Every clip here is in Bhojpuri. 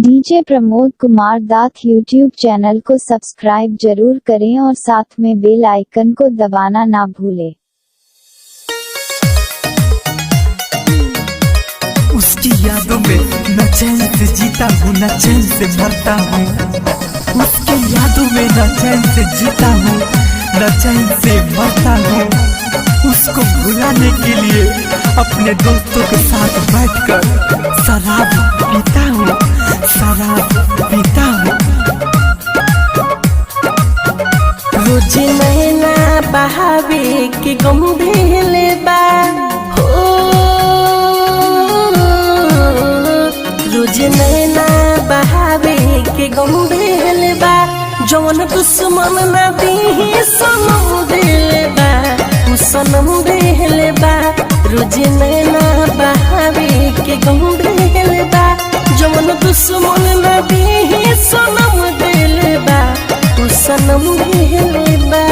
DJ Pramod Kumar Dath YouTube channel को सब्सक्राइब जरूर करें और साथ में बेल आइकन को दबाना ना भूलें। उसकी यादों में न चैन से जीता हूँ न चैन से मरता हूँ। उसके यादों में न चैन से जीता हूँ न चैन से मरता हूँ। उसको भुलाने के लिए अपने दोस्तों के साथ बैठकर शराब पीता हूँ, शराब पीता हूँ। रोज नैना बहावे के गम भेले बा हो, रोज नैना बहावे के गम भेले बा, जौन दुश्मन ना दीही सनम देले बा, उ सनम देले बा। रोज नैना बहावे के गम भेले बा, जौन दुश्मन ना दीही सनम देले बा, उ सनम देले बा।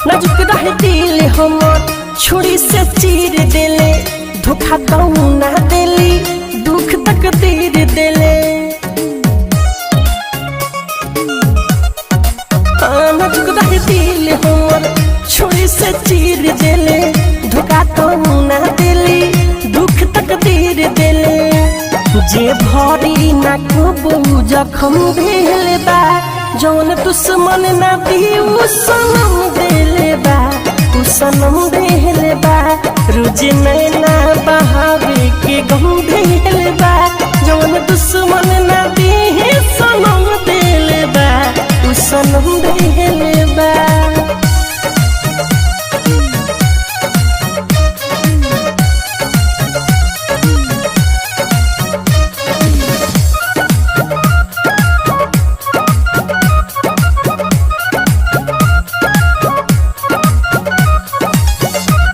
नाजुक रहे दिल हमर छुरी से चीर देले, धोखा तो ना देली दुख तक तीर देले। हाँ, नाजुक रहे दिल हमर छुरी से चीर देले, धोखा तो ना देली दुख तक तीर देले। जे भरी ना कबू जखम भेल बा, जौन दुश्मन ना दी उ सनम देले बा, उ सनम देले बा। रोज नैना बहावे के गम देले बा, जौन दुश्मन ना दी सनम देले बा, उ सनम देले बा।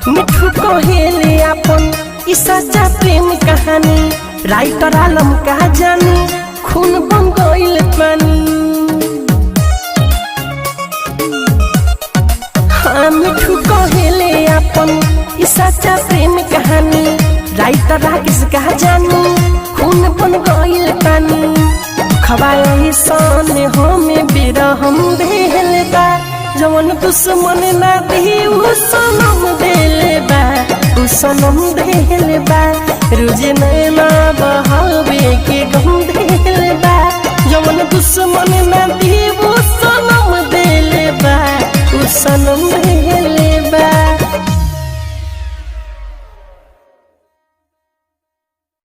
मिठू कहेले अपन ई सच्चा प्रेम कहानी, राइटर आलम का जानी खून बन गइल पानी। हाँ, मिठू कहेले अपन ई सच्चा प्रेम कहानी, राइटर राकेश का जानी खून बन गइल पानी। खवाई सन हमें बिरहम भेल बा, जवन दुश्मन ना दी उ सनम देले बा,